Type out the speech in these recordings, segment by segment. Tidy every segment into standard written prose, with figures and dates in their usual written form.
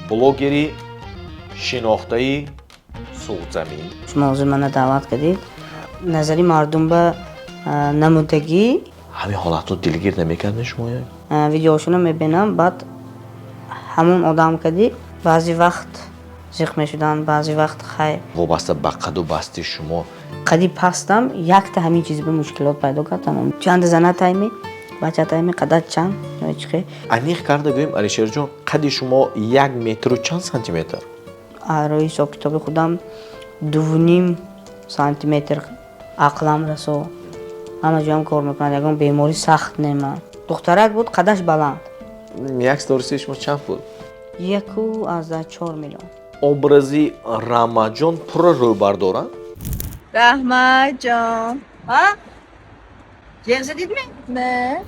Блогери шинохтаи Суғдзамин. Шумо ҳозир мана даъват кардед, назари мардум ба намудагӣ. Ҳамин ҳолатҳо дилгир намекард шумоя? Видеошонро мебинам, баъд ҳамон одам кади баъзе вақт зиқ мешуданд, баъзе вақт хай. Вобаста ба қаду басти шумо. Қади пастам якта ҳамин чиз ба мушкилот пайдо кард, тамом. Чанда зана тайми, бача тайми, қадат чанд ё чихе. Аниқ карда гӯем, Алишерҷон, қади шумо як метру чанд сантиметр? Рӯи ҳисоб-китоби худам 2,5 сантиметр. Ақлам расо, ҳама ҷоям кор мекунад, ягон беморӣ сахт нема. Духтарак буд, қадаш баланд. Як сториси шумо чанд пул? 1,4 миллион. Образи Рамаҷон пурра рӯбардоранд. Раҳматҷон. Ҷеғ задидми? Не.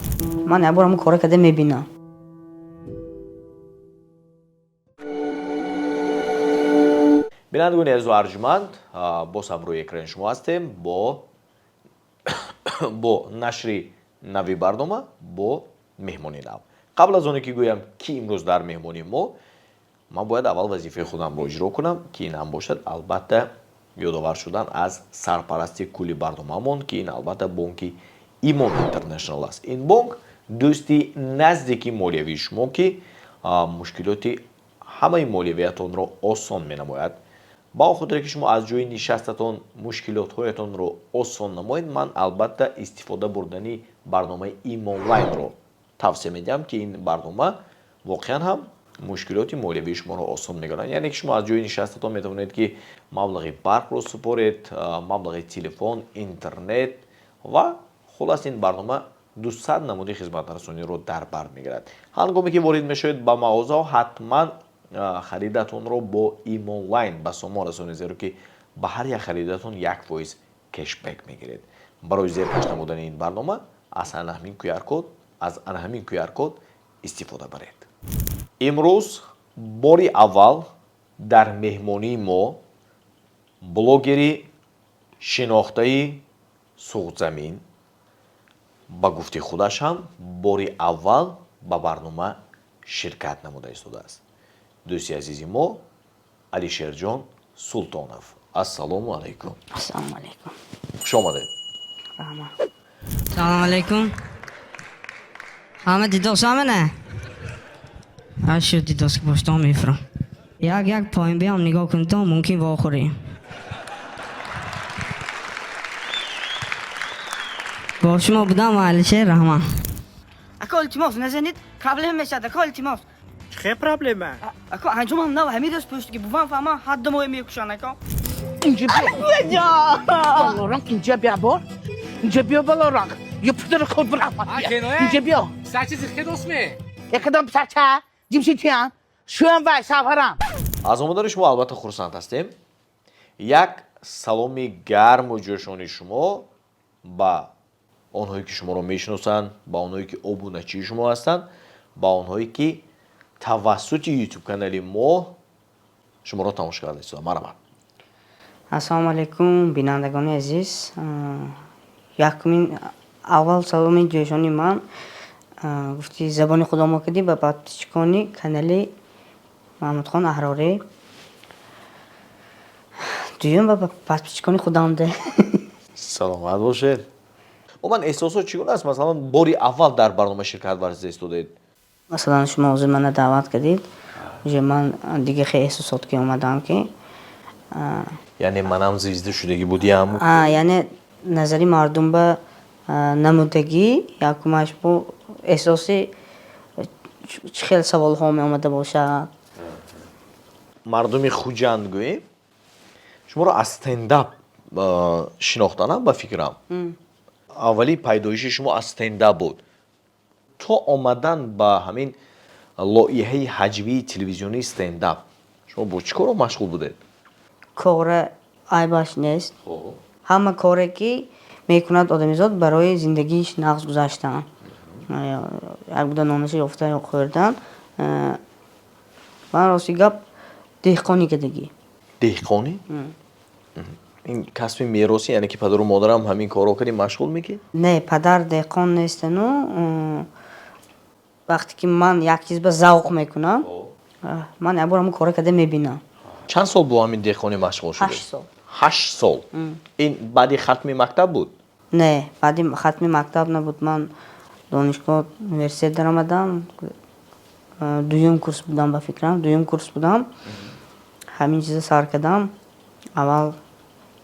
Ман як бор ҳамон кора карда мебинам. Бинандагони азизу арҷманд, боз ҳам рӯи экрани шумо ҳастем бо нашри нави барнома, бо меҳмони нав. Қабл аз оне ки гӯям, ки имрӯз дар меҳмонии мо, ман бояд аввал вазифаи худамро иҷро кунам, ки ин ҳам бошад, албатта, ёдовар шудан аз сарпарасти кулли барномаамон, ки ин, албатта, бонки Имон Интернешнал аст. Ин бонк дӯсти наздики молиявии шумо, ки мушкилоти ҳамаи молиявиятонро осон менамояд. Ба он хотире ки шумо аз ҷои нишастатон мушкилотҳоятонро осон намоед, ман, албатта, истифода бурдани барномаи Имонлайнро тавсия медиҳам, ки ин барнома воқеан ҳам мушкилоти молиявии шуморо осон мегардонад. Яъне ки шумо аз ҷои нишастатон метавонед, ки маблағи барқро супоред, маблағи телефон, интернет ва хулас, ин барнома 200 намуди хизматрасониро дар бар мегирад. Ҳангоме ки ворид мешавед ба мағозаҳо, ҳатман харидатонро бо Имонлайн ба сомон расонед, зеро ки ба ҳар як харидатон 1% кешбек мегиред. Барои зеркаш намудани ин барнома аз ана ҳамин QR-код истифода баред. Имрӯз бори аввал дар меҳмонии мо блогери шинохтаи Суғдзамин, ба гуфти худаш ҳам бори аввал ба барнома ширкат намуда истодааст, дӯсти азизи мо Алишерҷон Султонов. Ассалому алайкум. Ассалому алайкум. Хуш омадед. Раҳмат. Салому алайкум. Ҳама дидосама не? Ашу дидос ки боштон мефурам. Як як поин биям, нигоҳ кунитон, мумкин вохӯрем. Бо шумо будам Алишер, раҳмат. Ако, илтимос, назанед, проблема мешавад, ако, илтимос. Чӣ проблема? Ако, анҷомам нав ҳамин рӯз пӯшт, ки бувам фаҳмам, ҳадду моя мекушанд, ако. Инҷа биё. Балоранг, инҷа биё бор. Инҷа биё, балоранг. Ё пудра худ бирам. Инҷа биё. Писарчи зихке достме? Якадам писарча, ҷимшитиян, шуам вай сафарам. Аз омадани шумо, албатта, хурсанд ҳастем. Як саломи гарму ҷӯшони шумо ба онҳое ки шуморо мешиносанд, ба онҳое ки обуначии шумо ҳастанд, ба онҳое ки тавассути ютуб канали мо шуморо тамошо карда истода. Марҳамат. Ассалому алайкум, бинандагони азиз. Якумин аввал саломи ҷӯшони ман, гуфти забони худомо кардӣ, ба подписчикони канали Маҳмудхон Аҳрорӣ, дуюм ба подписчикони худам де. Саломат бошед. Умуман, эҳсосот чӣ гуна аст? Масалан, бори аввал дар барнома ширкат варзида истодед. Масалан, шумо ҳозир мана даъват кардед, уже ман дига хеле эҳсосот ки омадам, ки Яъне манам звезда шудагӣ будиам. Яъне назари мардум ба намудагӣ, якумаш бо эҳсоси чӣ хел саволҳо меомада бошад. Мардуми Хуҷанд, гӯем, шуморо аз стендап шинохтанам, ба фикрам, аввали пайдоиши шумо аз стендап буд. То омадан ба ҳамин лоиҳаи ҳаҷвии телевизионии стендап шумо бо чӣ коро машғул будед? Кора айбаш нест. Ҳама коре ки мекунад одамизод барои зиндагиаш нағз гузаштан, як буда нонаша ёфта ё хӯрдан. Ман, рости гап, деҳқонӣ кардагӣ. Деҳқонӣ, ин касби меросӣ, яъне ки падару модарам ҳамин корро кардӣ, машғул мекӣ? Не, падар деҳқон нестану. Вақте ки ман як чиз ба завқ мекунам, Ман як бор ҳамун кора карда мебинам. Чанд сол бо ҳамин деҳқонӣ машғул шудед? 8 сол. 8 сол. Ин баъди хатми мактаб буд? Не, баъди хатми мактаб набуд. Ман донишгоҳ, университет даромадам, дуюм курс будам, ба фикрам, дуюм курс будам. Ҳамин чиза сар кардам. Аввал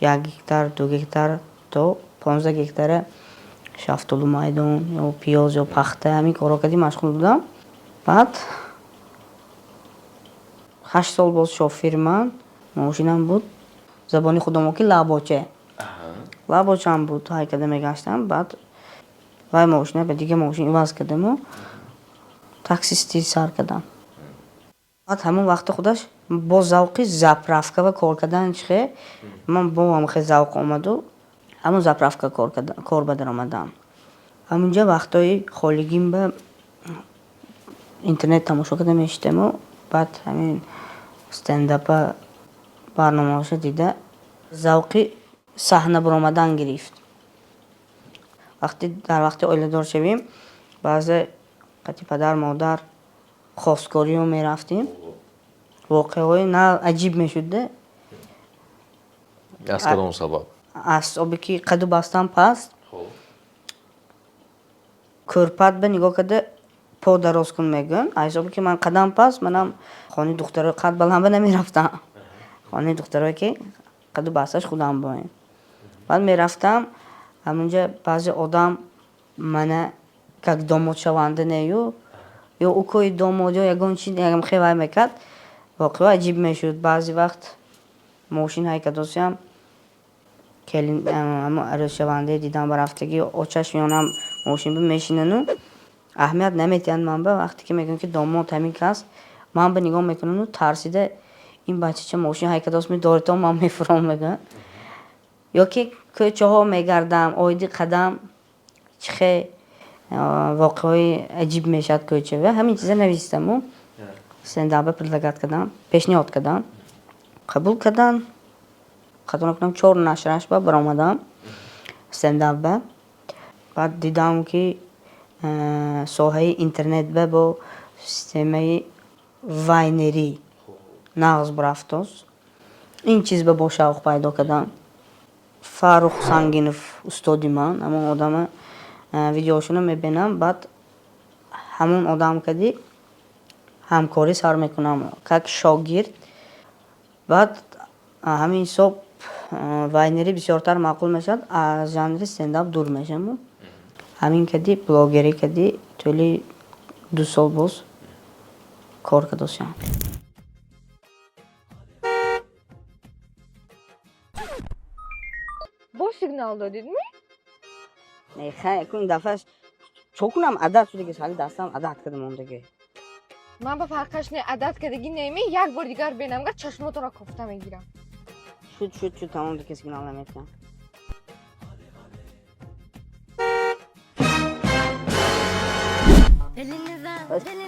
1 гектар, 2 гектар то 15 гектара шафтолу майдон ё пиёз ё пахта, ҳамин корҳо кардем, машғул будам. Баъд 8 сол боз шофир ман, мошинам буд, забони худомо ки лабоча, лабочаам буд, ҳай карда мегаштам. Баъд вай мошина ба дига мошин иваз кардаму таксистӣ сар кардам. Баъд ҳамон вақти худаш бо завқи заправка ва кор кардан чихе ман бо ҳамхе завқ омаду ҳамон заправка кор ба даромадам. Ҳамунҷа вақтҳои холигим ба интернет тамошо карда мешидаму баъд ҳамин стендапа барномаҳоша дида, завқи саҳна баромадан гирифт. Вақти дар вақти оиладор шавем, баъзе қати падар модар хостгориё мерафтем, воқеаҳои на аҷиб мешудда. Аз кадом сабаб? Аз оби ки қаду бастам паст, кӯрпат ба нигоҳ карда по дароз кун мегӯянд. Аз ҳисоби ки ман қадам паст, манам хонаи духтарои қад баланд ба намерафтам, хонаи духтарое ки қаду басташ худам боем. Баъд мерафтам, ҳамунҷа баъзе одам мана как домодшаванда нею ё укои домод ё ягон чи ягон вай мекард, воқеа аҷиб мешуд. Баъзе вақт мошин ҳай кардосиам, келин ҳамо арӯсшавандае дидам ба рафтагӣ, очаш меонам мошин ба мешинану аҳамият наметиҳанд ман ба. Вақте ки мегӯям ки домод ҳамин кас, ман ба нигоҳ мекунану тарсида: «Ин бачача мошин ҳай кардос, медоритон, ман мефуром», мегӯяд. Ё ки кӯчаҳо мегардам, оиди қадам чихе воқеаҳои аҷиб мешавад кӯча. Ҳамин чиза навистаму стендапа предлагать кардам, пешниҳод кардам, қабул карданд. Хато накунам, чор нашраш ба баромадам стендапба. Баъд дидам, ки соҳаи интернетба бо системаи вайнерӣ нағз бурафтост. Ин чиз ба бо шавқ пайдо кардам. Фаррух Сангинов устоди ман, ҳамон одама видеошоно мебинам. Баъд ҳамон одам кади ҳамкорӣ сар мекунам как шогирд. Баъд ҳамин ҳисоб вайнерӣ бисёртар маъқул мешавад, аз жанри стендап дур мешавам. Ҳамин кади блогерӣ кади тӯли 2 сол боз кор кардосиям. Боз сигнал додидми? Не, хай, кун дафъаш чо кунам, адат шудаги, сали дастам адат карда мондагӣ. Ман ба фарқаш не, адат кардагӣ неми, як бор дигар бенамгар чашмотонро кофта мегирам. Шуд, шуд, шуд, тамом, дига сигнал наметиҳам.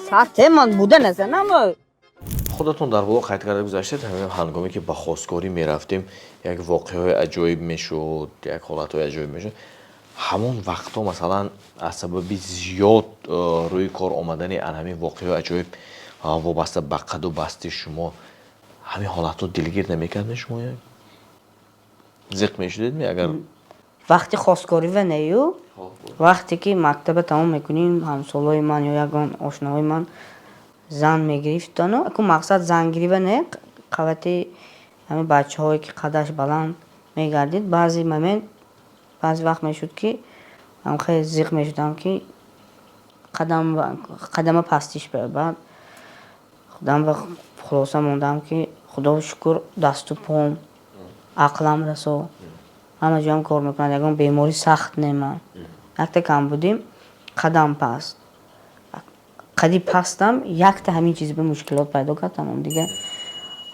Сатеман буда назанам. Худатон дар боло қайд карда гузаштед, ҳамин ҳангоме ки ба хостгорӣ мерафтем, як воқеаҳои аҷоиб мешуд, як ҳолатҳои аҷоиб мешуд. Ҳамон вақтҳо, масалан, аз сабаби зиёд рӯи кор омадани ан ҳамин воқеаҳои аҷоиб вобаста ба қаду басти шумо, ҳамин ҳолатҳо дилгир намекард шумо? Як зиқ мешудедми агар? Вақти хостгорӣ ва нею, вақте ки мактаба тамом мекунем, ҳамсолои ман ё ягон ошноҳои ман зан мегирифтану аку мақсад зангирӣ ва не, қавати ҳамин бачаҳое ки қадаш баланд мегардид. Баъзе момент, баъзе вақт мешуд, ки хеле зиқ мешудам, ки қадама пастиш. Баъд худам ба хулоса мондам, ки худо шукр, дасту пом, ақлам расо, ҳама ҷоям кор мекунад, ягон беморӣ сахт не. Ман якта камбудим қадам паст, қади пастам, якта ҳамин чиз ба мушкилот пайдо кард, тамом. Дига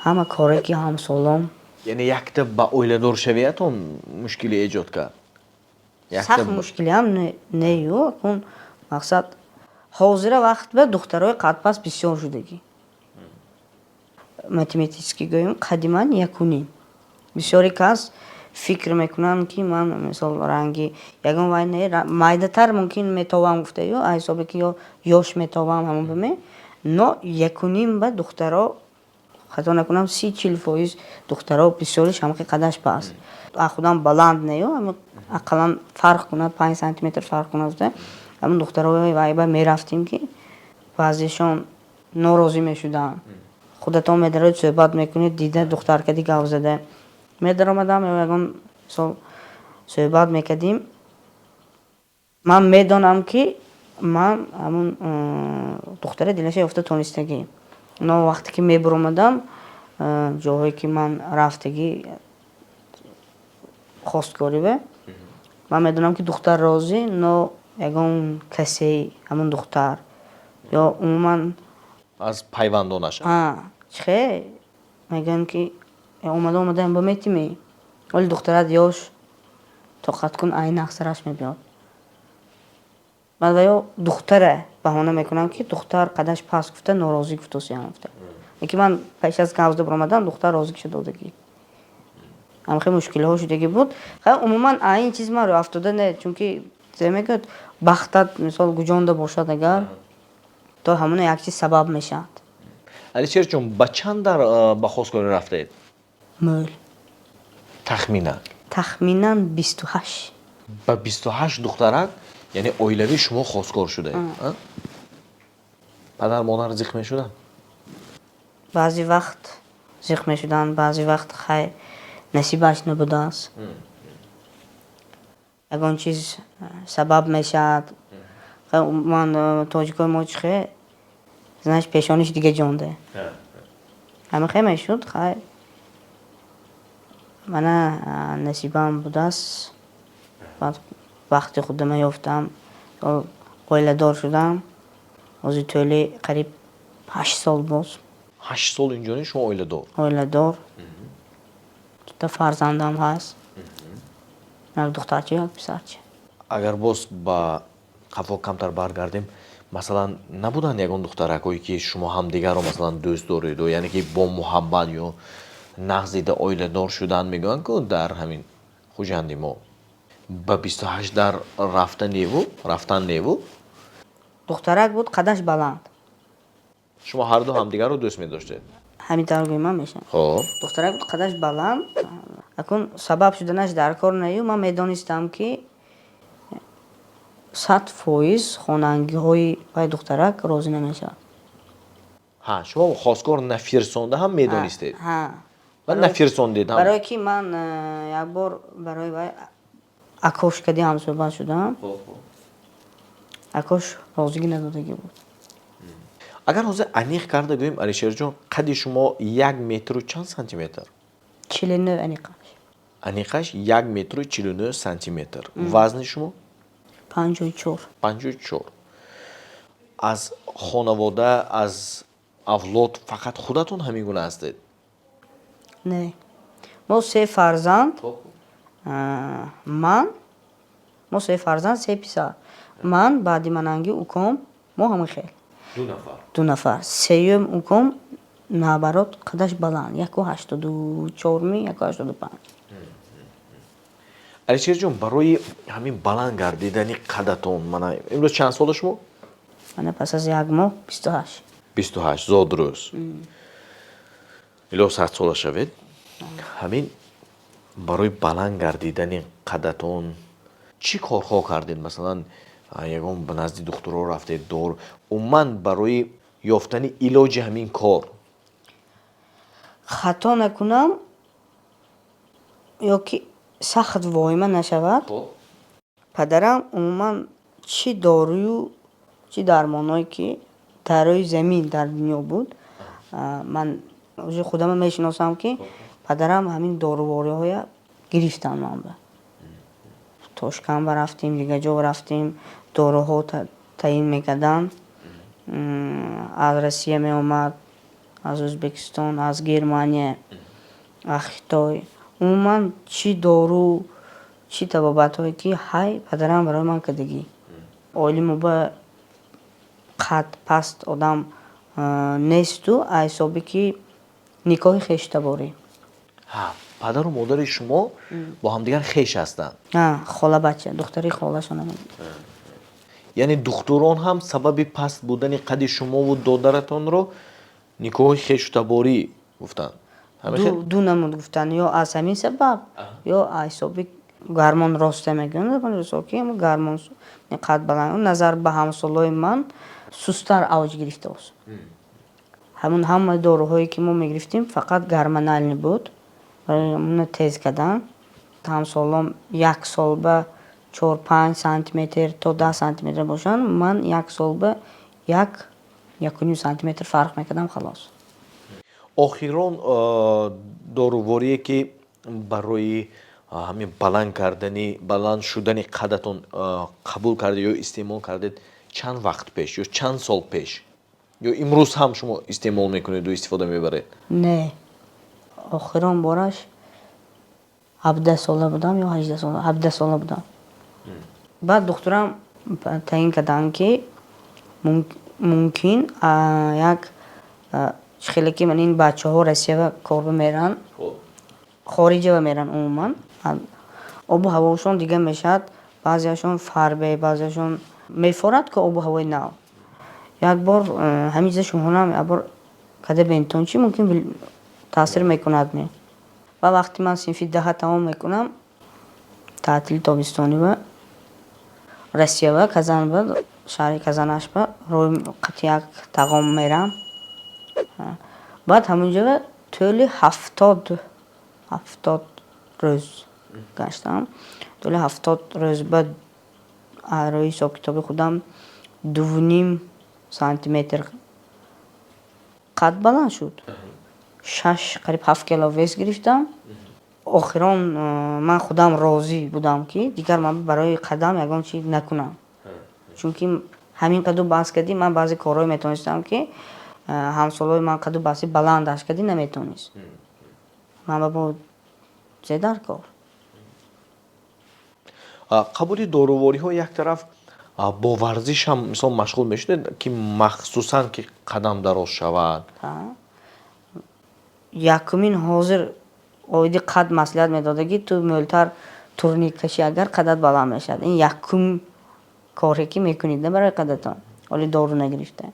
ҳама коре ки ҳамсолом. Яъне якта ба оиладоршавиятон мушкилӣ эҷод кард? Сахт мушкилиам нею, акун мақсад ҳозира вақт ба духтарои қадпаст бисёр шудагӣ. Математически гӯем, қадиман якуним. Бисёре кас фикр мекунанд, ки ман мисол ранги ягон вай не, майдатар мумкин метовам гуфтаю, аз ҳисобе ки ё ёш метовам, ҳамон баме. Но якуним ба духтаро, хато накунам, 30-40% духтаро бисёриш ҳамақи қадаш паст, худам баланд нею, ақаллан фарқ кунад, 5 сантиметр фарқ кунад. Ҳамн духтарои вайба мерафтем, ки баъзешон норозӣ мешуданд. Худатон медароед, суҳбат мекунед, дида духтаркади гап зада медаромадам, ягон мисол суҳбат мекардим. Ман медонам, ки ман ҳамун духтара дилаша ёфта тонистагӣ, но вақте ки мебуромадам, ҷоҳое ки ман рафтагӣ хостгориве, ман медонам, ки духтар розӣ, но ягон касе ҳамун духтар ё умуман аз пайвандонаш. Чихе мегӯянд, ки омада омада ба метимӣ, вале духтарат ёш, тоқат кун, ай нақсараш мебиёд. Баъд ва ё духтара баҳона мекунам, ки духтар қадаш паст гуфта норозӣ гуфтосиям гуфта. Лекин ман пеш аз гавзда баромадан духтар розигиша додагӣ. Ҳамхел мушкилиҳо шудагӣ буд. Умуман ин чиз ман рӯафтода не, чунки зе мегӯяд, бахтат мисол гуҷонда бошад, агар то ҳамона як чиз сабаб мешавад. Алишерҷон, ба чанд дар ба хостгорӣ рафтаед? Мӯл. Тахминан? Тахминан 28. Ба 28 духтарак, яъне оилавии шумо хостгор шудаед? Падар модар зиқ мешуданд? Баъзе вақт зиқ мешуданд, баъзе вақт хай, насибаш набудааст, ягон чиз сабаб мешавад. Ман тоҷикои мо чихе, знаешь, пешониш дига ҷонде ҳамихе мешуд. Хай, мана насибам будааст, баъд вақти худама ёфтам, оиладор шудам. Ҳозир тӯли қариб 8 сол боз. 8 сол инҷони шумо оиладор? Оиладор, дута фарзандам ҳаст, як духтарча, як писарча. Агар боз ба қафо камтар баргардем, масалан, набуданд ягон духтаракҳое, ки шумо ҳамдигарро, масалан, дӯст дореду, яъне ки бо муҳаббат ё нағз дида оиладор шудан мегӯянд ку дар ҳамин Хуҷанди мо ба 28 дар рафта неву рафтан неву? Духтарак буд, қадаш баланд. Шумо ҳарду ҳамдигарро дӯст медоштед? Ҳамин тавр гӯйман мешавад. Хоб. Духтарак буд, қадаш баланд. Акун сабаб шуданаш дар кор нею, ман медонистам, ки 100% хонангиҳои вай духтарак розӣ намешавад. Ҳа, шумо хостгор нафирсонда ҳам медонистед? Ҳа. Ва нафирсондед ҳам? Барое ки ман якбор барои вай акош кади ҳамсӯҳбат шудам, акош розигӣ надодагӣ буд. Агар ҳозир аниқ карда гӯем, Алишерҷон, қади шумо як метру чанд сантиметр? 49 аниқаш. Аниқаш 1 метру 49 сантиметр. Вазни шумо? 54. 54. Аз хонавода, аз авлод фақат худатон ҳамин гуна ҳастед? Не, мо се фарзанд, ман, мо се фарзанд, се писар, ман, баъди мананги уком, мо ҳамин хел. Ду нафар. Ду нафар. Сеюм уком наоборот қадаш баланд, 1,84 ми, 1,85. Алишерҷон, барои ҳамин баланд гардидани қадатон, мана имрӯз чанд сола шумо? Мана пас аз як моҳ 28. 28, зодрӯз. Илоҳ садсола шавед. Ҳамин барои баланд гардидани қадатон чӣ корҳо кардед? Масалан, ягон ба назди духтуро рафтед, дору, умуман барои ёфтани илоҷи ҳамин кор? Хато накунам ё ки сахт воҳима нашавад, падарам умуман чӣ дорую, чӣ дармонҳое, ки дар рӯи замин, дар дунё буд, ман уже худама мешиносам, ки падарам ҳамин дорувориҳоя гирифтанд. Манба Тошканба рафтем, дигар ҷо рафтем, доруҳо таъин мекарданд. Аз Россия меомад, аз Ӯзбекистон, аз Германия, аз Хитой, умуман чӣ дору, чӣ табобатҳое ки ҳай, падарам барои ман кардагӣ. Оили мо ба қад паст одам несту, аз ҳисоби ки никоҳи хештаборӣ. Падару модари шумо бо ҳамдигар хеш ҳастанд? Холабача, духтари холашона. Яъне духтурон ҳам сабаби паст будани қади шумову додаратонро никоҳи хешутаборӣ гуфтанд. Ду намуд гуфтанд: ё аз ҳамин сабаб, ё аз ҳисоби гормон. Роста мегӯям, ки гормон қад баланд назар ба ҳамсолои ман сусттар авҷ гирифтааст. Ҳамун ҳама доруҳое, ки мо мегирифтем, фақат гормональный буд барои ҳамуна тез кардан. Ҳамсолом як сол ба 4-5 сантиметр то 10 сантиметр бошанд, ман як сол ба 1-1,5 сантиметр фарқ мекардам, халос. Охирон доруворие, ки барои ҳамин баланд кардани, баланд шудани қадатон қабул кардед ё истеъмол кардед, чанд вақт пеш ё чанд сол пеш, ё имрӯз ҳам шумо истеъмол мекунеду истифода мебаред? Не, охирон бораш 17 сола будам ё 18 сола, 17 сола будам. Баъд духтурам таъин карданд, ки мумкин як хеле, ки ман ин бачаҳо Россиява корба меранд, хориҷава меранд, умуман обу ҳавошон дигар мешавад, баъзеашон фарбе, баъзеашон мефорад, ки обу ҳавои нав. Як бор ҳамин чиза шумоҳонам як бор када бентон, чӣ мумкин таъсир мекунад ме. Ва вақте ман синфи 10-а тамом мекунам, таътили тобистонива Россиява, Казанба, шаҳри Казанашба рӯи қати як тағом мерам. Баъд ҳамунҷо тӯли 70 рӯз гаштам. Тӯли 70 рӯз ба рӯи ҳисобкитоби худам 2,5 сантиметр қад баланд шуд, 6, қариб 7 кило вес гирифтам. Охирон ман худам розӣ будам, ки дигар ман барои қадам ягон чи накунам, чунки ҳамин қаду бас кардӣ, ман баъзе корҳое метавонистам, ки ҳамсолои ман қаду баси баландаш кардӣ наметавонист. Ман ба бо зе дар кор. Қабули дорувориҳо як тараф, бо варзиш ҳам мисол машғул мешудед, ки махсусан ки қадам дароз шавад? Якумин ҳозир оиди қад маслиҳат медодагӣ: ту мӯлтар турник кашӣ, агар қадат баланд мешавад. Ин якум коре, ки мекунед на барои қадатон. Ҳоли дору нагирифта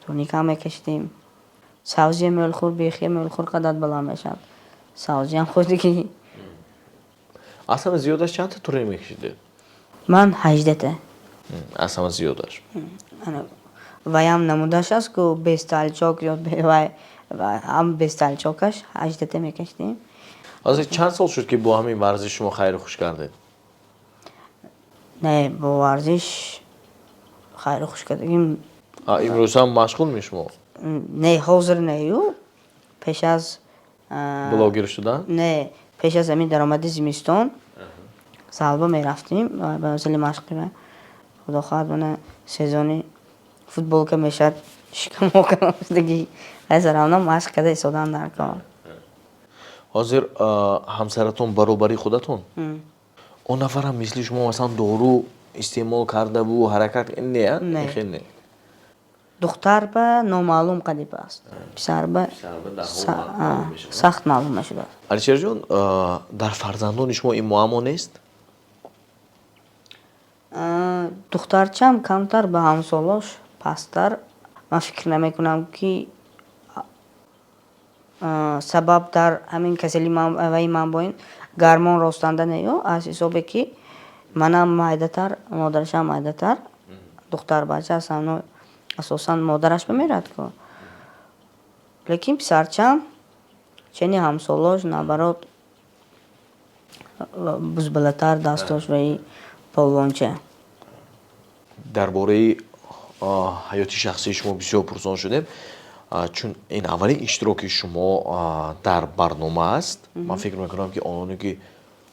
турникам мекашидем. Савзия мӯлхӯр, бехия мӯлхӯр, қадат баланд мешавад. Савзиям хӯрдагӣ. Аз ҳама зиёдаш чандта турник мекашидед? Ман 18-та. Аз ҳама зиёдаш. Ваям намудаш аст, ку без толчок ё бевай, ҳам без толчок аш 18-та мекашидем. Ҳозир чанд сол шуд, ки бо ҳамин варзиш шумо хайру хуш кардед? Не, бо варзиш хайру хуш кардагим. Имрӯз ҳам машғул мешумо? Не, ҳозир нею, пеш аз блогер шудан. Не, пеш аз ҳамин даромади зимистон залба мерафтем ба зили машқи. Худо хоҳад, мана сезони футболка мешавад, шикамокадаги равна машқ карда истодан дар кор. Ҳозир ҳамсаратон баробари худатон, он нафарам мисли шумо, масалан, дору истеъмол кардаву ҳаракат не? Не. Хел не. Духтар ба номаълум қадиб аст, писар ба сахт маълум мешудааст. Алишерҷон, дар фарзандони шумо ин муаммо нест? Духтарчам камтар ба ҳамсолош пасттар. Ман фикр намекунам, ки сабаб дар ҳамин касали ваи ман бо ин гармон ростанда нею, аз ҳисобе ки манам майдатар, модарашам майдатар. Духтарбача асосан модараш бамерад ку. Лекин писарчам чени ҳамсолош, наоборот, бузбалатар, дастош ваи полвонча. Дар бораи ҳаёти шахсии шумо бисёр пурсон шудем, чун ин аввалин иштироки шумо дар барнома аст. Ман фикр мекунам, ки ононе, ки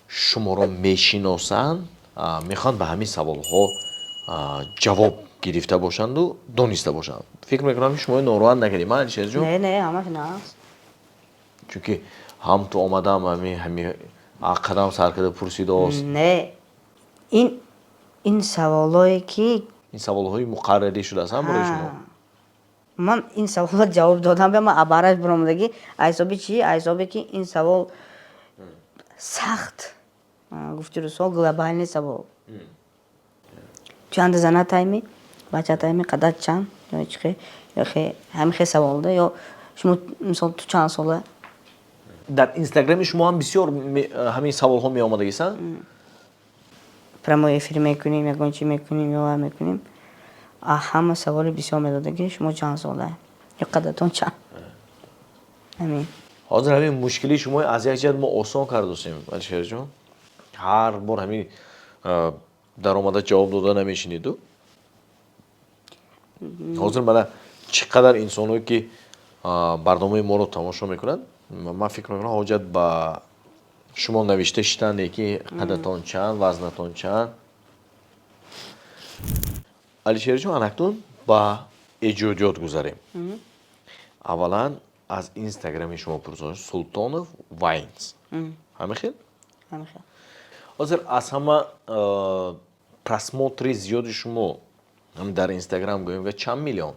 шуморо мешиносанд, мехоҳанд ба ҳамин саволҳо ҷавоб гирифта бошанду дониста бошанд. Фикр мекунам, ки шумо нороҳат накардед ман, Алишерҷон. Не, не, ҳамаш наст. Чунки ҳам ту омадам, ҳами қадам сар карда пурсидааст. Не, ин саволое, ки Ин саволҳои муқаррарӣ шудааст ҳам барои шумо. Ман ин саволро ҷавоб додам, ман абараш биромадагӣ. Ҳисоби чӣ? Ҳисобе ки ин савол сахт, гуфти рӯзҳо, глобальный савол. Чанда зана тайми, бача тайми, қадат чанд, ё чихе, ё хе, ҳамин хе саволда, ё шумо, мисол, ту чанд сола? Дар Инстаграми шумо ҳам бисёр ҳамин саволҳо меомадагисан? Прямой эфир мекунем, ягон чи мекунем ё вай мекунем, а ҳама саволи бисёр медода, ки шумо чанд сола ё қадатон чанд, ҳамин. Ҳозир ҳамин мушкилии шумо аз як ҷиҳат мо осон кардосем, Алишерҷон. Ҳар бор ҳамин даромада ҷавоб дода намешиниду. Ҳозир мана чӣ қадар инсонҳое, ки барномаи моро тамошо мекунанд, ман фикр мекунам, ҳоҷат ба шумо навишта шитанде, ки қадатон чанд, вазнатон чанд. Алишерҷон, анакнун ба эҷодиёт гузарем. Аввалан аз Инстаграми шумо пурсонам: Султонов Вайнс, ҳамин хел? Ҳамин хел. Ҳозир аз ҳама просмотри зиёди шумо дар Инстаграм, гӯем, чанд миллион?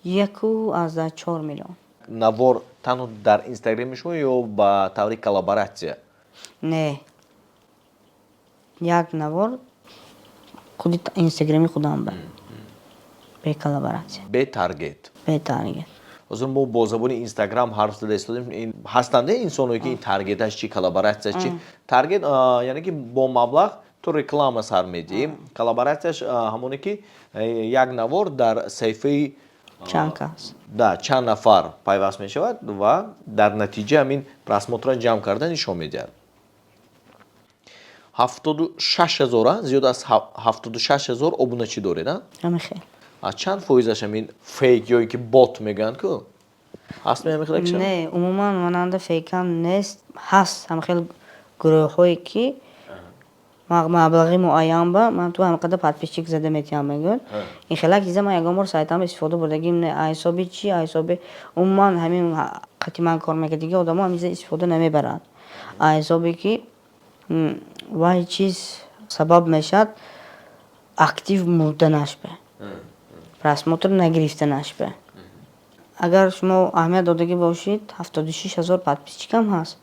1,4 миллион. Навор танҳо дар Инстаграми шумо ё ба таври коллаборатсия? Не, як навор худи Инстаграми худам ба, бе коллаборатсия. Бе таргет? Бе таргет. Ҳозир мо бо забони Инстаграм ҳарф зада истодем. Ҳастанд инсоное, ки ин таргеташ чи, коллаборатсия чи. Таргет яъне ки бо маблағ ту реклама сар медиҳӣ, коллаборатсияш ҳамоне ки як навор дар саҳифаи чанд кас. Да, чанд нафар пайваст мешавад ва дар натиҷа ҳамин просмотрро ҷамъ карда нишон медиҳад. 76 ҳазора, зиёд аз 76 ҳазор обуначӣ доред, а? Ҳамин хел. А чанд фоизаш ҳамин фейк ё ки бот мегӯянд ку, ҳаст ҳамин хел? Не, умуман монанда фейкам нест. Ҳаст ҳамин хел гурӯҳҳое, ки маблағи муайян ба ман ту ҳамин қадар подписчик зада метиҳам мегӯяд. Ин хелак чиза ман ягон бор сайтам истифода бурдагим не. Ҳисоби чи, ҳисоби умуман ҳамин қати ман кор мекард, дига одамо ҳамин чиза истифода намебаранд, ҳисобе ки вай чиз сабаб мешавад актив мурданаш бе, просмотр нагирифтанаш бе. Агар шумо аҳамият додагӣ бошед, 76 ҳазор подписчикам ҳаст,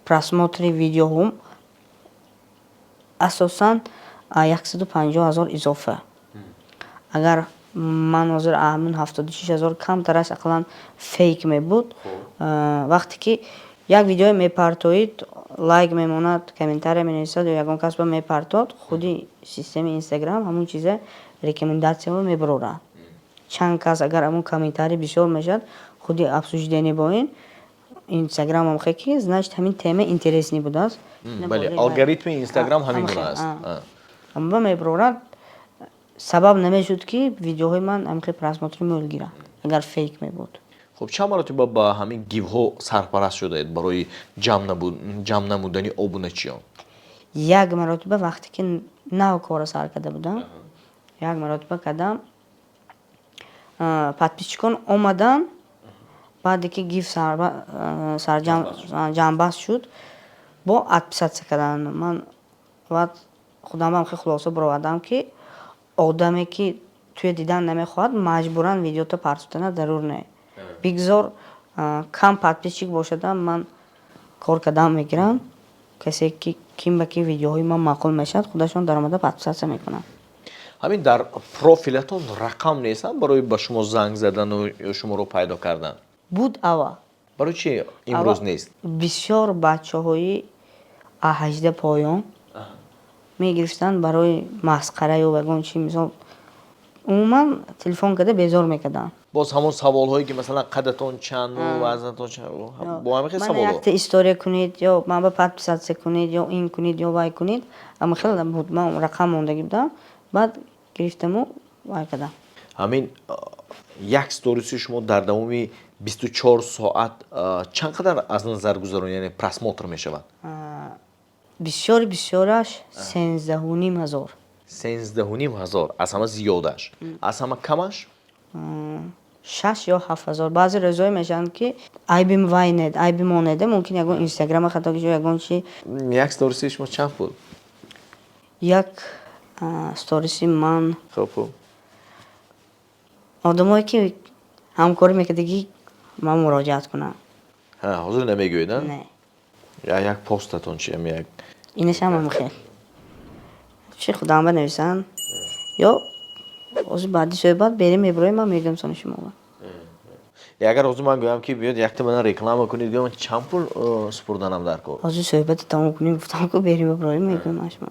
просмотри видеоҳом асосан 150 ҳазор изофа. Агар ман ҳозир ҳамин 76 ҳазор камтараш ақаллан фейк мебуд, вақте ки як видеое мепартоид, лайк мемонад, комментария менависад ё ягон кас ба мепартод, худи системаи Инстаграм ҳамон чиза рекомендатсияро мебарорад. Чанд кас агар ҳамон комментарий бисёр мешавад, худи обсуждение бо ин Инстаграм ҳам ки, значит, ҳамин тема интересный будааст. Бале, алгоритми Инстаграм ҳамин гуна аст. Ба мебарорад. Сабаб намешуд, ки видеоҳои ман ҳамин просмотри мӯл гирад, агар фейк мебуд. Хуб, чанд маротиба ба ҳамин гивҳо сарпараст шудаед барои ҷамъ намудани обуначиён? Як маротиба, вақте ки нав кора сар карда будам, як маротиба кардам. Подписчикон омаданд, баъде ки гив ҷамъбаст шуд, бо отписаться карданд. Ман баъд худам хеле хулоса баровардам, ки одаме, ки туя дидан намехоҳад, маҷбуран видеото партофтана зарур не. Бигзор кам подписчик бошадам, ман кор кардан мегирам. Касе ки ким ба ки видеоҳои ман маъқул мешавад, худашон даромада подписаться мекунанд. Ҳамин дар профилатон рақам нестам барои ба шумо занг задану ё шуморо пайдо кардан? Буд аввал. Барои чи имрӯз нест? Бисёр бачаҳои а 18 поён мегирифтанд барои масхара ё ягон чи, мисол, умуман телефон карда безор мекарданд. Боз ҳамон саволҳое, ки масалан қадатон чанду вазнатон чанд, бо ҳамин хел ман саволҳо. Якта история кунед ё ман ба подписаться кунед ё ин кунед ё вай кунед, ама хеле буд. Ман рақам мондагӣ будам, баъд гирифтаму вай кардам. Ҳамин як сториси шумо дар давоми 24 соат чанд қадар аз назар гузарон, яъне просмотр мешавад? Бисёри бисёраш 13,5 ҳазор. 13,5 ҳазор аз ҳама зиёдаш, аз ҳама камаш? 6 ё 7 ҳазор. Баъзе рӯзҳое мешаванд, ки айби вай нед, айби мо неде, мумкин ягон Инстаграма хато ё ягон чи. Як сториси шумо чанд пул? Як сториси ман Хуб. Одамое ки ҳамкорӣ мекардагӣ, ман муроҷиат кунам. Ҳа, ҳозир намегӯед, а? Не. Як постатон чи, ами як Инашам ҳам хел чи худам банависанд. Ё ҳозир баъди суҳбат берем, мебироем, ман мегӯям сони шумо. Агар ҳозир ман гӯям, ки биёд, якта мана реклама кунед, гӯям, чанд пул супурданам дар кор? Ҳозир суҳбати тамом кунем, гуфтам ку, берем, бибироем, мегӯям ман шумо.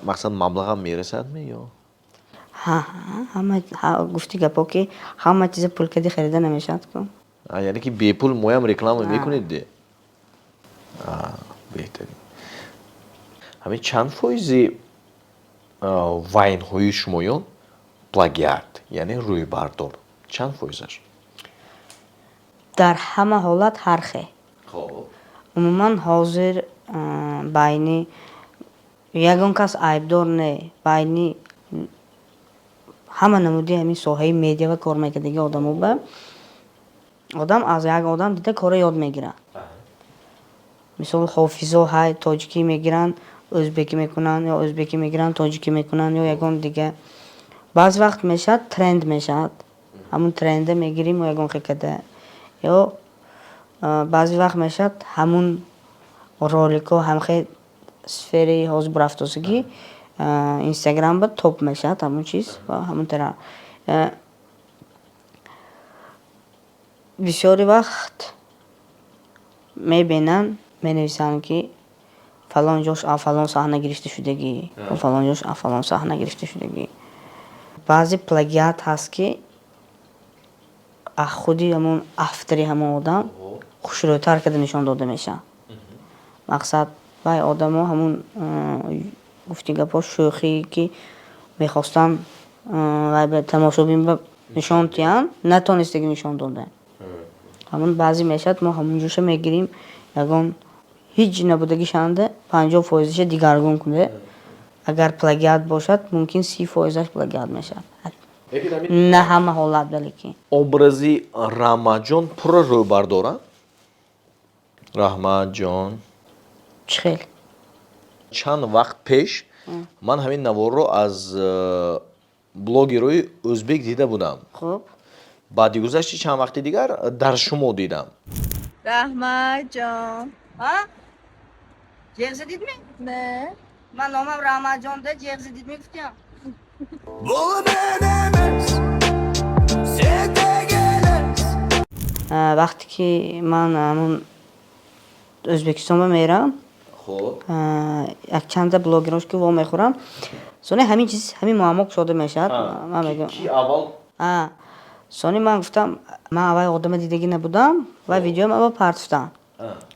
Мақсад, маблағам мерасадми ё? Ҳа, ҳама гуфти гапо, ки ҳама чиза пул кади харида намешавад ку. Яъне ки бепул моям реклама мекунед де? Беҳтарин. Ҳамин чанд фоизи вайнҳои шумоён плагиат, яъне рӯйбардор, чанд фоизаш? Дар ҳама ҳолат ҳар хел. Умуман, ҳозир байни ягон кас айбдор не, байни ҳама намуди ҳамин соҳаи медиа кор мекардаги одамо ба одам аз як одам дида кора ёд мегирад. Мисол, ҳофизо ҳай, тоҷикӣ мегиранд, ӯзбекӣ мекунанд, ё ӯзбекӣ мегиранд, тоҷикӣ мекунанд, ё ягон дига. Баъзе вақт мешавад, тренд мешавад, ҳамун тренда мегирим ё ягон хекада, ё баъзе вақт мешавад, ҳамун роликҳо ҳамхел сфераи ҳозир бурафтосагӣ, Инстаграм ба топ мешавад ҳамун чиз ва ҳамун тара. Бисёри вақт мебинанд, менависанд, ки фалон ҷош а фалон саҳна гирифта шудагӣ, фалон ҷош а фалон саҳна гирифта шудагӣ. Баъзе плагиат ҳаст, ки худи ҳамун автори ҳамон одам хушрӯйтар карда нишон дода мешавад. Мақсад, вай одамо ҳамун гуфти гапҳо, шӯхие ки мехостанд вай ба тамошобин ба нишон диҳанд, натонистаги нишон дода. Ҳамун баъзе мешавад, мо ҳамун ҷоша мегирем, ягон ҳеҷ набудагишанда 50 фоизаша дигаргун кунда. Агар плагиат бошад, мумкин 30 фоизаш плагиат мешавад, на ҳама ҳолат, балки. Образи Раҳматҷон пурра рӯйбардора, Раҳматҷон? Чӣ хел? Чанд вақт пеш ман ҳамин наворро аз блогерои ӯзбек дида будам. Хуб. Баъди гузашти чанд вақти дигар дар шумо дидам. Раҳматҷон. Ҷеғ задидми? Не. Ман номам Раҳматҷон да, ҷеғ задидми, гуфтям. Бұл мен емес, сен тек елес. Вақте ки ман ҳамун Ӯзбекистон ба мерам, якчанда блогерош ки вомехӯрам, сони ҳамин чиз, ҳамин муаммо кушода мешавад. Ман мегӯям, ки аввал? Сони ман гуфтам, ман аввал одама дидагӣ набудам ва видеоам аввал партофтам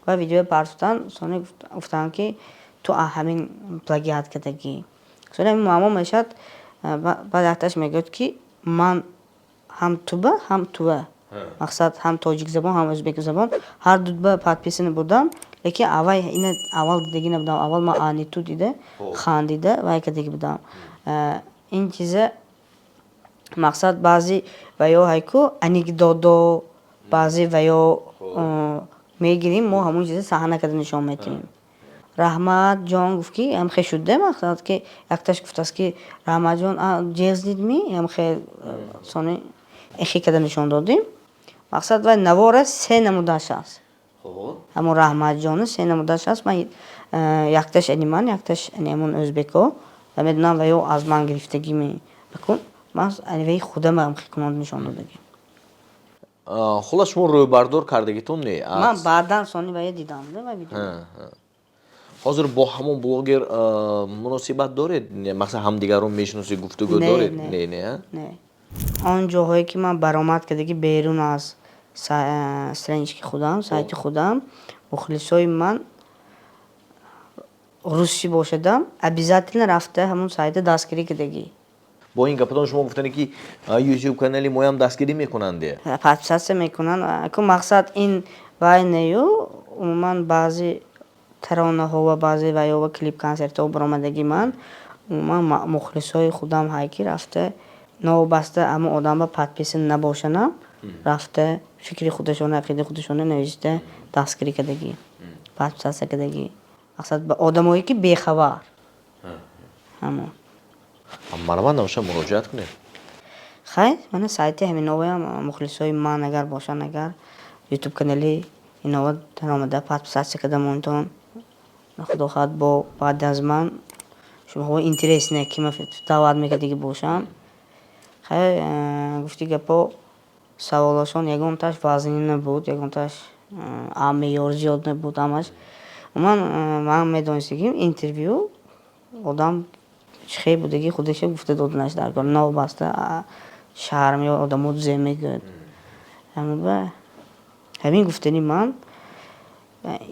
ва видеоя партофтан. Сони гуфтам, ки ту ҳамин плагиат кардагӣ. Сони ҳамин муаммо мешавад. Баъд якташ мегӯяд, ки ман ҳам туба, ҳам туба, мақсад, ҳам тоҷикзабон, ҳам ӯзбекзабон, ҳар дуба подписано будам, лекин аввал ина аввал дидагӣ набудам. Аввал ман ани ту дида, хандида вай кардагӣ будам. Ин чиза, мақсад, баъзе ва ё ҳайку анекдодо, баъзе ва ё мегирем, мо ҳамун чиза саҳна карда нишон медиҳем. Раҳматҷон гуфт, ки ҳамхе шуда, мақсад, ки якташ гуфтааст, ки Раҳматҷон ҷеғ дидми, ҳамхе. Сони эхе карда нишон додем. Мақсад, вай навора се намудаш аст, ҳамун Раҳматҷони се намудаш аст. Ман якташ ани ман, якташ ани ҳамун ӯзбеко ва медонам, ва ё аз ман гирифтагими бакун, ман ани ваи худам ҳамхе кунон нишон додагим. Хуллас, шумо рӯйбардор кардагитон не? Ман баъдан сони вая дидам. Ҳозир бо ҳамон блогер муносибат доред? Мақсад, ҳамдигарро мешиносед, гуфтугӯ доред? Не, не? Не, он ҷоҳое ки ман баромад кардагӣ берун аз странички худам, сайти худам, мухлисои ман русӣ бошадам, обязательно рафта ҳамун сайта дастгирӣ кардагӣ. Бо ин гапатон шумо гуфтане, ки Ютуб канали моям дастгирӣ мекунанд? Подписаться мекунанд ку. Мақсад, ин вай нею, умуман баъзе таронаҳо ва баъзе ваёва клип, консертҳо баромадагӣ ман, умуман мухлисои худам ҳай, ки рафта, новобаста ҳамон одам ба подписан набошанам, рафта фикри худашона, ақидаи худашона навишта, дастгирӣ кардагӣ, подписаться кардагӣ. Мақсад, одамое ки бехабар ҳамон. Марҳамат, навша муроҷиат кунед. Хай, мана сайти ҳаминоваям, мухлисои ман агар бошанд, агар Ютуб канали инова даромада, подписаться карда монтон. Худо хоҳад, бо баъд аз ман. Шумоҳо интересно, ки ма даъват мекардагӣ бошам. Хай, гуфти гапо, саволошон ягонташ вазнин набуд, ягонташ меъёр зиёд набуд ҳамаш. Умуман, ман медонистагим, интервю одам чӣ хел будагӣ худаша гуфта доданаш дар кор, новобаста шарм ё одамо зе мегӯяд. Ҳамин гуфтани ман,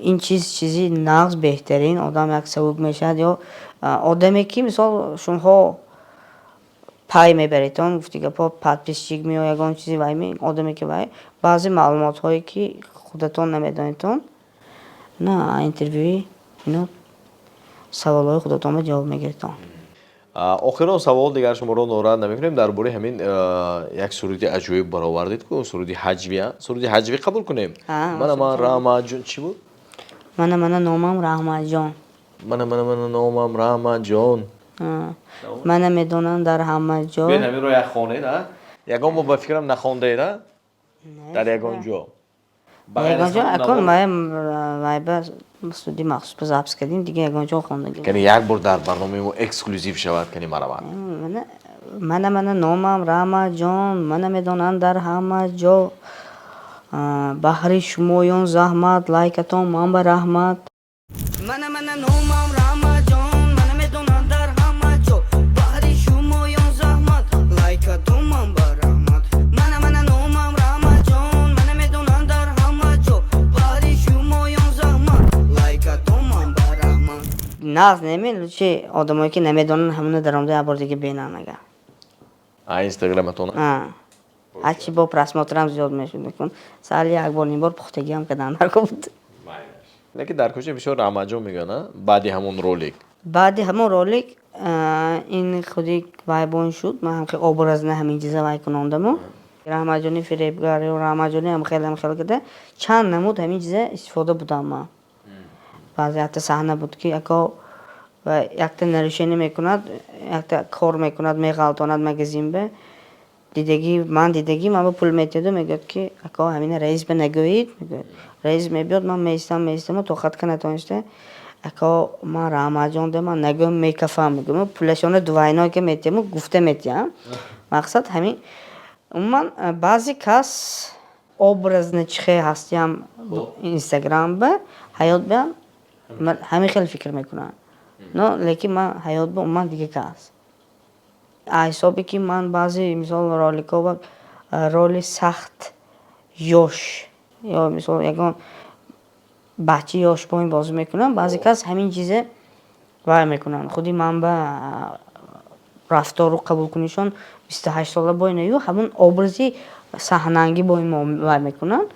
ин чиз чизи нағз, беҳтарин. Одам як савук мешавад ё одаме, ки мисол шумоҳо пай мебаредон, гуфти гапо, подписчик меё, ягон чизи вай, одаме, ки вай баъзе маълумотҳое, ки худатон намедонедон, на интервюи ино саволҳои худатонро ҷавоб мегиритон. Охирон савол, дигар шуморо нороҳат намекунем. Дар бораи ҳамин як суруди аҷоиб баровардед ку, суруди ҳаҷвия, суруди ҳаҷвӣ қабул кунем. Мана ман Раҳматҷон, чӣ буд? Мана, мана номам Раҳматҷон. Мана, мана, мана номам Раҳматҷон. Мана медонам дар ҳама ҷо. Биёед, ҳаминро як хонед. Ягон бор, ба фикрам, нахондаед дар ягон ҷо. Ягон ҷо акун вай ба студияи махсус ба запись кардем, дига ягон ҷо хондагӣ. Кани, як бор дар барномаи мо эксклюзив шавад, кани, марамат. Мана, мана номам Раҳматҷон, мана медонам дар ҳама ҷо, баҳри шумоён заҳмат, лайкатон ман ба раҳмат. Мана, мана номам Раҳматҷон, мана медонам дар ҳама ҷо, баҳри шумоён заҳмат, лайкатон ман ба раҳмат. Мана, мана номам Раҳматҷон, мана медонам дар ҳама ҷо, баҳри шумоён заҳмат, лайкатон ман ба раҳмат. Нағз неме, лучше одамое, ки намедонанд, ҳамуна даромада як бор дига бинанд ага. Инстаграматон. Ҳарчи бо просмотрам зиёд мешуд, мекун сали як бор, ним бор пухтагиам кардам, дар буд. Лекин дар кӯча бисёр Раҳматҷон мегӯянд, баъди ҳамон ролик? Баъди ҳамон ролик ин худи вайбон шуд. Ман ҳам хел образно ҳамин чиза вай кунондаму, Раҳматҷони фиребгар ё Раҳматҷони ҳамхел, ҳамхел када, чанд намуд ҳамин чиза истифода будам ман. Баъзе якта саҳна буд, ки ако якта нарушение мекунад, якта кор мекунад, меғалтонад магазин ба дидагӣ, ман дидагӣ, ман ба пул метиҳаду мегӯяд, ки ако, ҳамина раис ба нагӯед, мегӯяд. Раис мебиёд, ман меистам, меистаму тоқат ка натониста, ако, ман Раҳматҷон де, ман нагӯям, мекафам, мегӯям. Пулашона двойной ка метиҳаму гуфта метиҳам. Мақсад ҳамин. Умуман, баъзе кас образно чӣ хел ҳастиам инстаграм ба, ҳаёт ба ҳамин хел фикр мекунам, но лекин ман ҳаёт ба умуман дига кас. Ҳисобе, ки ман баъзе, мисол, роликҳо ба роли сахт ёш ё, мисол, ягон бачаи ёш бо ин бозӣ мекунам, баъзе кас ҳамин чизе вай мекунанд. Худи ман ба рафтору қабулкунишон 28 сола бо ю ҳамун образи саҳнангӣ бо ин вай мекунанд.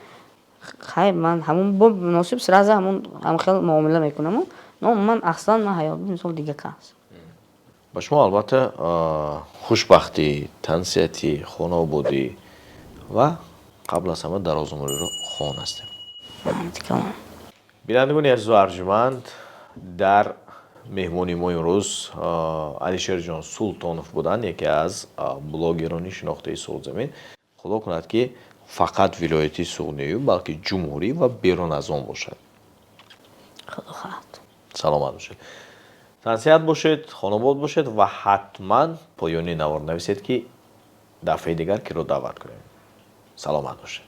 Хай, ман ҳамун бо муносиб сразу ҳамун ҳамхел муомила мекунаму, но умуман, аслан ман ҳаёт, мисол, дига кас. Ба шумо, албатта, хушбахтӣ, тансиҳатӣ, хонаободӣ ва қабл аз ҳама дарозумриро хоҳон ҳастем. Бинандагони азизу арҷуманд, дар меҳмони мо имрӯз Алишерҷон Султонов буданд, яке аз блогерони шинохтаи Суғдзамин. Худо кунад, ки фақат вилояти Суғдию, балки ҷумҳурӣ ва берун аз он бошад. Худо хоҳад. Саломат бошед, тансиҳат бошед, хонобод бошед ва ҳатман поёни навор нависед, ки дафъаи дигар киро даъват кунем. Саломат бошед.